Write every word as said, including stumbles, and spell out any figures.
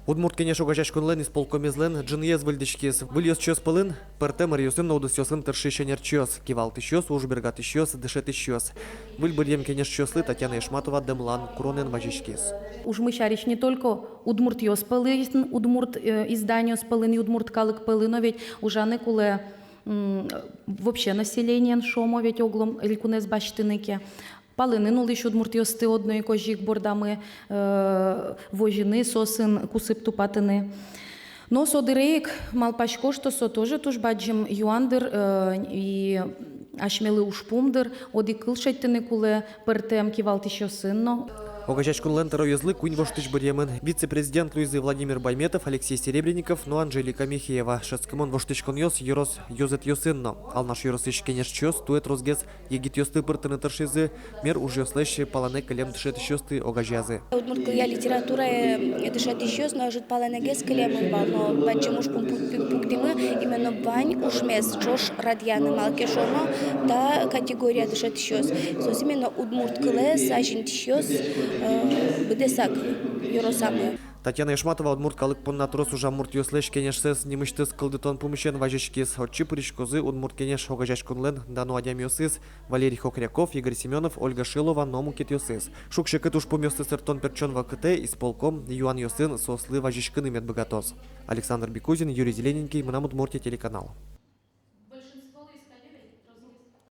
«Удмурт кенеш» огазеяськонлэн исполкомезлэн ӝыныез выльдӥськиз. Выль ёзчиос пӧлын пӧртэм ӧръёсын но удысъёсын тыршись ӧнерчиос, кивалтӥсьёс, ужбергатӥсьёс, дышетӥсьёс. Выль быръем кенешчиослы Татьяна Ишматова дэмлан куронэн вазиськиз. Ужмы сярысь не только удмуртъёс пӧлын, удмурт, э, изданиос пӧлын и удмурт калык пӧлын, но ведь ужаны кулэ, м, вообще населениен, шуом, ведь оглом элькунэз басьтыны ке. Палэнын улӥсь удмуртъёсты одно ик озьы ик бордамы, э, возьыны, соосын кусып тупатыны. Но со дыре ик малпасько, что со тоже туж бадӟым юан дыр, э, и асьмелы ужпум дыр, одӥг кыл шедьтыны кулэ пӧртэм кивалтӥсьёсын но. Огазеяськонлэн тӧроезлы куинь воштӥсь быръемын. Вице-президент луизы Владимир Байметов, Алексей Серебренников но Анжелика Михеева. Шӧдскымон воштӥськонъёс ёрос ёзэтъёсын но. Алнаш ёросысь кенешчиос туэ тросгес егитъёсты пыртыны тыршизы, мер ужъёслэсь палэнэ кылем дышетӥсьёсты огазеязы. Удмурт кылъя, литературая дышетӥсьёс но ӧжыт палэнэгес кылемын вал, но бадӟым ужпум пук-, пук-, пуктӥмы именно вань ужмес ӵош радъяны, малы ке шуоно та категория дышетӥсьёс, соос именно удмурт кылэз азинтӥсьёс, э, быдэсак ёросамы. Татьяна Ишматова удмурт калык понна трос ужам муртъёслэсь кенешсэс нимысьтыз кылдытон пумысен вазиськиз. Отчы пыриськозы «Удмурт кенеш» огазеяськонлэн дано адямиосыз: Валерий Хохряков, Игорь Семёнов, Ольга Шилова но мукетъёсыз. Шуг-секыт ужпумъёсты сэрттон-пертчон вакытэ исполком юанъёсын соослы вазиськыны мед быгатоз. Александр Бекузин, Юрий Зелененький, «Мынам Удмуртие» телеканал.